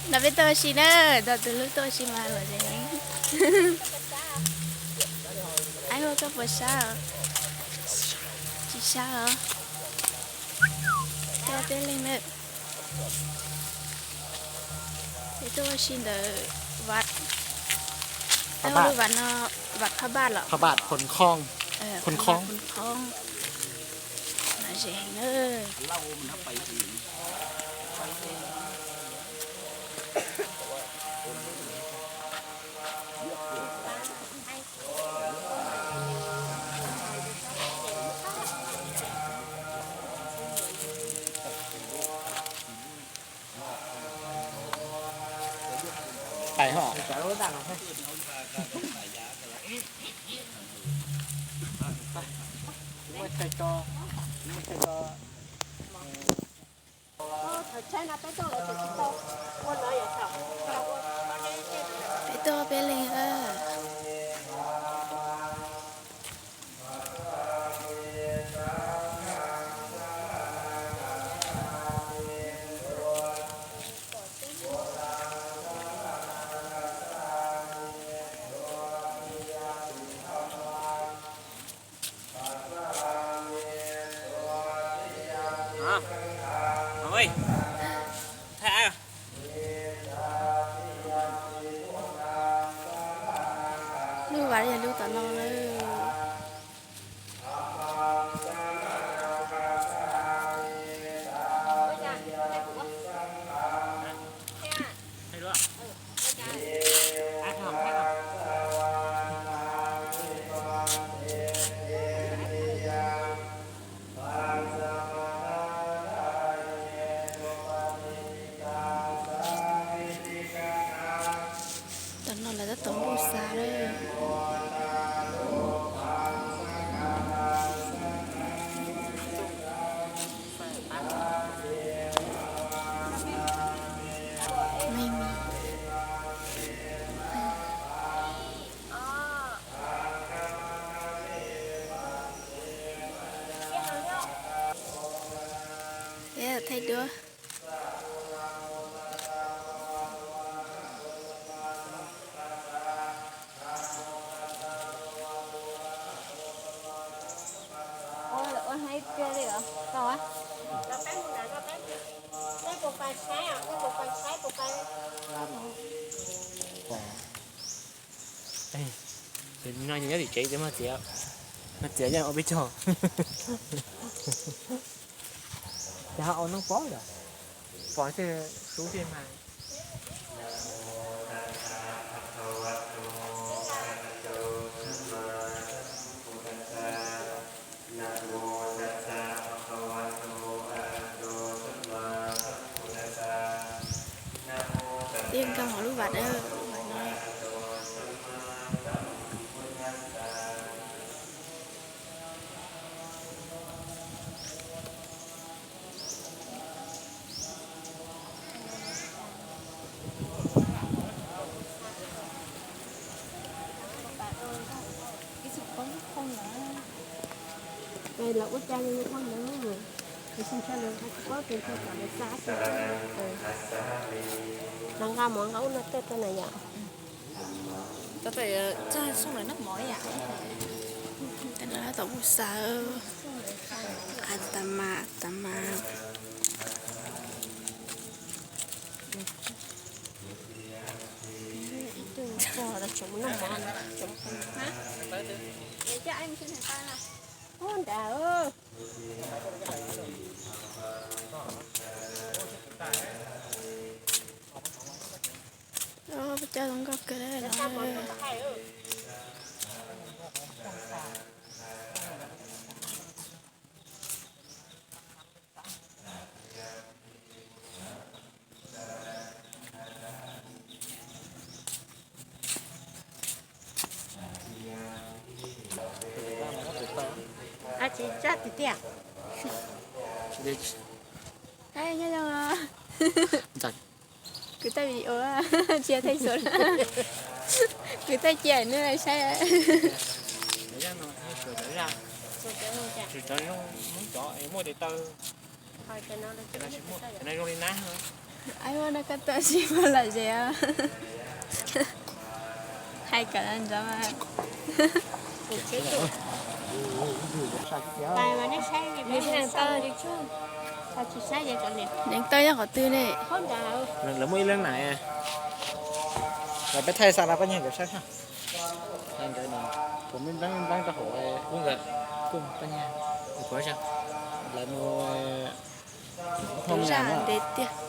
Nrog peb tuaj ua si na, nrog tus hlub tuaj ua si mas lom zem heev. Aib, ua koj puas sab? Tsis sab os. Tuaj peb leeg na. Peb tuaj ua si ntawm Vam, lub Vam no, Vam Phaj Npaj los? Phaj Npaj, Phoo Khoob. Phoo Khoob. Lom zem heev na. Peb tuaj peb leeg. Lub Vam yog lub tom no na. Tam no lawv tab tom npuj xav lawm. Peb thaij duab. Nyob tim tsev tias muaj txiav, muaj txiav yeej ua peb caug. Ces ho ua noob pob yom, pom tej sub tej mas. Peb nkag hauv lub Vam na, lub Vam no. Los ua cas yus ua ntawd, tus tsis ntshai lawv tsis paub tus ntshai kom lawv xa xwb. Lawv nqa mov nqa ub no tuaj rau na yom. Tam no tab tom mus xav. Tas mas, tas mas. Ub, nrad. Peb coj zoo nkauj kawg li. Ab, tsis tsaj tiag tiag. Nyob zoo. Kuv thaij video, tsis yog thaij xov, kuv thaij cia nej saib. Cov zoo, cov zoo li nab. Ai ua no koj tuaj sib muag lom zem os. Hais kom ntsoov mas. Neev taw nyob qhov twg ne? Lawv muaj ib leeg na. Lawv peb thaij xa rau koj nyiag cov saib. Tus me npleeb npleeb rau hauv. Lawv mus hoo zaj ntev tiag.